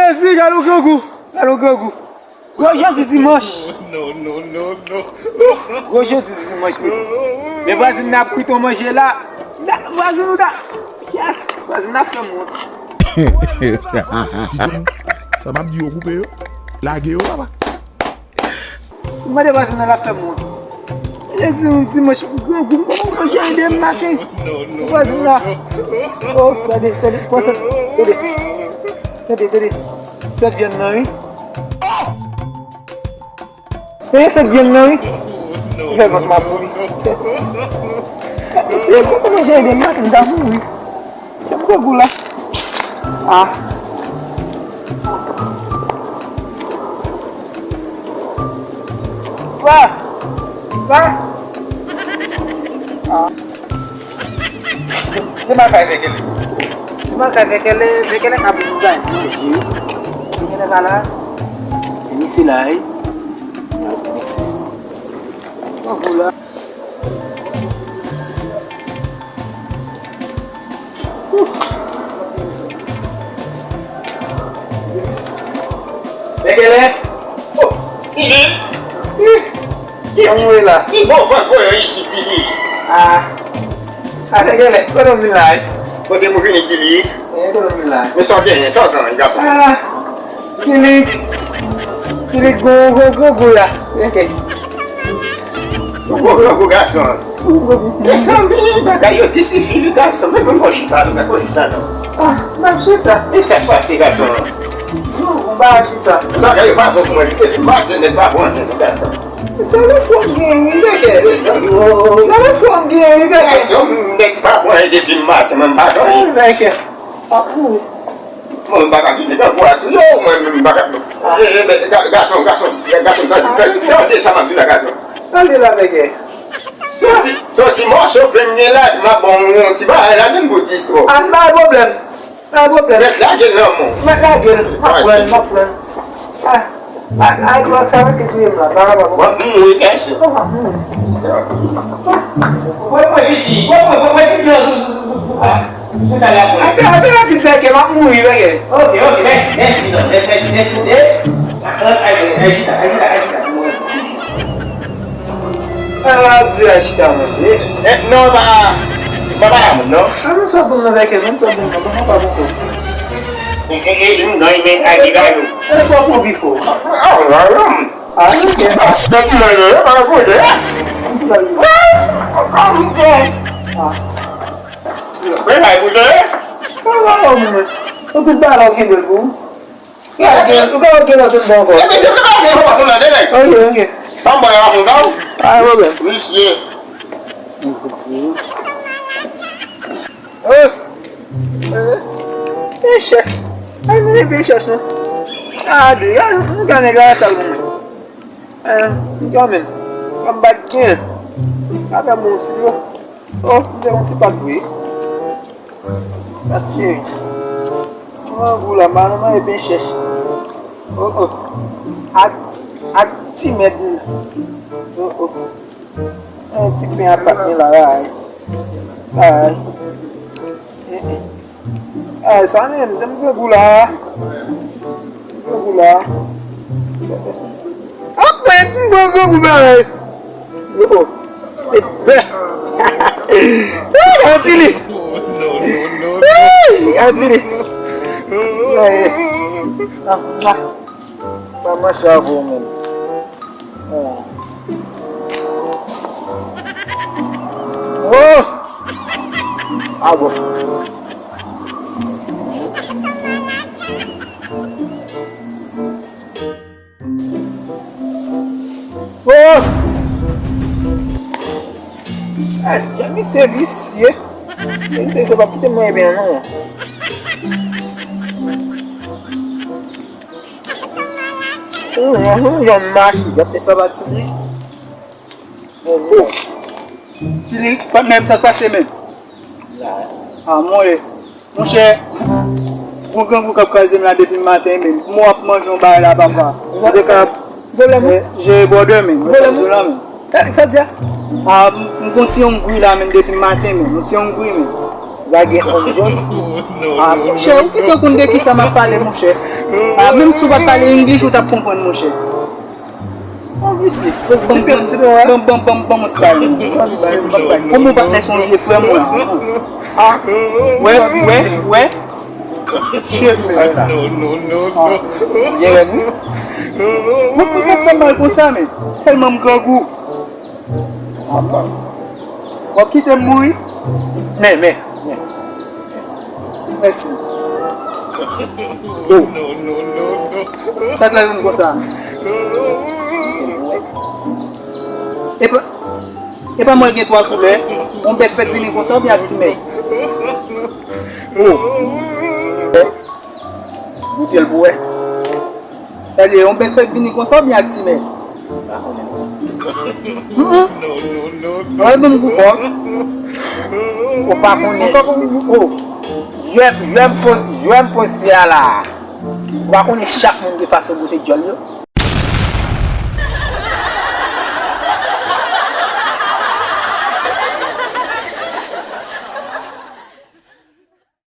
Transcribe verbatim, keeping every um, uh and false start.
Mèsi, gade yon grangou. Gade yon grangou. Gwo jodi dimanch. Gwo jodi dimanch, mèsi. Men vwazin nan ap kwit yon manje la. Da, vwazin ou ta. Vwazin nan ap fè m wont. Sa m ap di yo koupe yo. Lage yo, papa. M mande vwazin nan l ap fè m wont. Li di m dimanch grangou, m pa manje anyen depi maten. Vwazin nan. Oh, gade, gade, pran sèt, gade. Gade, gade. Sèt vyann nan, wi. Gade sèt vyann nan, wi. Fè vant m ap mouri. Mesye, m pa manje anyen depi maten, m ta mouri. Kèm grangou la. Ah. Wa! Wa! Ah. Demakay Vèkèlè. Demakay Vèkèlè, Vèkèlè ka pou nou bay manje. Vèkèlè pa la. Misye la, wi. Misye. Grangou la. Vèkèlè. Oh, Tilip. Ki moun la? Ki bon van voye isit, Tilip? Ah. Ah, Vèkèlè, kote w vin la, wi? Kote m vini, Tilip? Eh, kote w vin la? Men sa w genyen, sa w genyen, gason? Ah. Tilik, Tilik, gwo, gwo, gwo, gwo la. Ok. Gwo, gwo, gwo gason. Gwo, gwo, gwo. Mezanmi, bagay yo difisil, wi, gason. Men, men, fò chita, nou, fò chita, non. Ah, m ap chita. E sa k pase, gason? Non, m pa chita. Bagay yo pa bon pou mwen, depi maten, nèg pa bon anyen, non, gason. Se lespwa m genyen, wi, Vèkè. Mezanmi, o. Se lespwa m genyen, wi, Vèkè. Gason, nèg pa bon anyen depi maten, mwen, m pa bon anyen. Vèkè. Ah, wi. Mwen, m pa ka kite grangou a touye w, mwen menm, m pa ka. E, e, men, ga-, gason, gason, gason, tande, tande, tande sa m ap di la, gason. Tande la, Vèkè. Se yon ti, se yon ti mòso pen m gen la, m ap ba w yon ti bagay ladann pou dis tò. Ah, pa gen pwoblèm. Pa gen pwoblèm. Mèt lage l nan men w. Mèt lage l. M ap pran l, m ap pran l. Ah. A, a, a, sa prèske touye m la, pa kapab. W ap mouri, mèsi. Ou p ap mouri. Mwen, mwen, piti, mwen, mwen, mwen, mwen, piti, non, sou, sou, sou, sou, a, sou talè a, mwen. Afè, afè rapid, Vèkè, m ap mouri, Vèkè. Ok, ok, mèsi, mèsi, non, mèsi, mèsi, mèsi, mèsi, e, a, a, a, a, chita, a, chita, a, chita, mwen. A, di a chita, mwen. E, e, non, pa, pa, pa la moun, non. A, non, sa bon, non, Vèkè, non, sa bon, non, pa, pa, pa, pa. E, e, e, m gen men a dega yo. E, e, pa pran pifò. A, la, la. A, ok. Donk, mwen, yo, yo, pa kote, a. Mwen, la, kote, a. Mwen, la, mwen, mwen. Ou tout bagay ou kenbe l pou ou. Ou ka, ou ka, ou ka, tout bon ankò. Epi, tout bagay, yo, pa kote, a, nèg. Ok, ok. Pa mwen, la, mwen, la. Pa gen pwoblèm. Misye. Oh. Eh, eh, chèf. Ay, men, men, chèf, non. Gade, gade, gade nèg la sal pou mwen. Eh, kanmenm. Kanmenm bat byen. Gade mon ti yo. Oh, m te yon ti pat wi. Gade cheri. Mwen gou la, m al manje pen chèch. Oh, oh. Ak, ak ti mèd. Oh, oh. Yon ti pen a pat mwen la, ay. Ay. Eh, eh. Ay, sa menm, m grangou la. M grangou la. Ap mwen, m grangou bagay. Yo. Ay, Atili. Ay, Atili. Ay. Ah, ah. Pa mache avè w menm. Oh! Ah bon. Oh! Ah, misye visye. Misye pa kite mwen byen non. Ou, ou, ou, yon mache, gade sa ba Tilik. Bon, bon. Tilik, pa menm sa k pase menm. Ah, mwen, monchè, gon grangou k ap kraze m la depi maten, menm. Mwen ap manje yon bagay la, papa. Mwen te ka, eh, jere bòdè, menm. Mwen sa di w la, menm. Sa di a? Ah, m, m gon ti ongri la, menm, depi maten, menm. Yon ti ongri, menm. Lage on jòn. Ah, monchè, ou gentan konn de kisa m ap pale, monchè. Ah, menm si w pa t pale English, ou t ap konprann, monchè. Ou visye. Ban m, ban m, ban m, ban m, ban m yon ti bagay. Kòman w pa t lè sonje frè m ou la? Ah, wè, wè, wè. Shit, man. Ah, ou gen rèd, wi. Ou, ou pa t fè m mal konsa, men. Tèlman m grangou. W ap kite m mouri? Men, men, men. Mèsi. Oh. Sa k lage m konsa? E pa, e pa mwen gen twa koulè? Yon bèk fèk vini konsa oubyen ak ti mèg? Oh. Goute l pou wè. Sa vle, yon bèk fèk vini konsa oubyen ak ti mèg? Pa konnen. Mm, mm. Wè, ban m gou kò. Ou pa konnen. Ou pa konnen. Oh. Jwè, jwè m po-, jwè m poste a la. Ou pa konnen chak moun gen fason bwose djòl yo.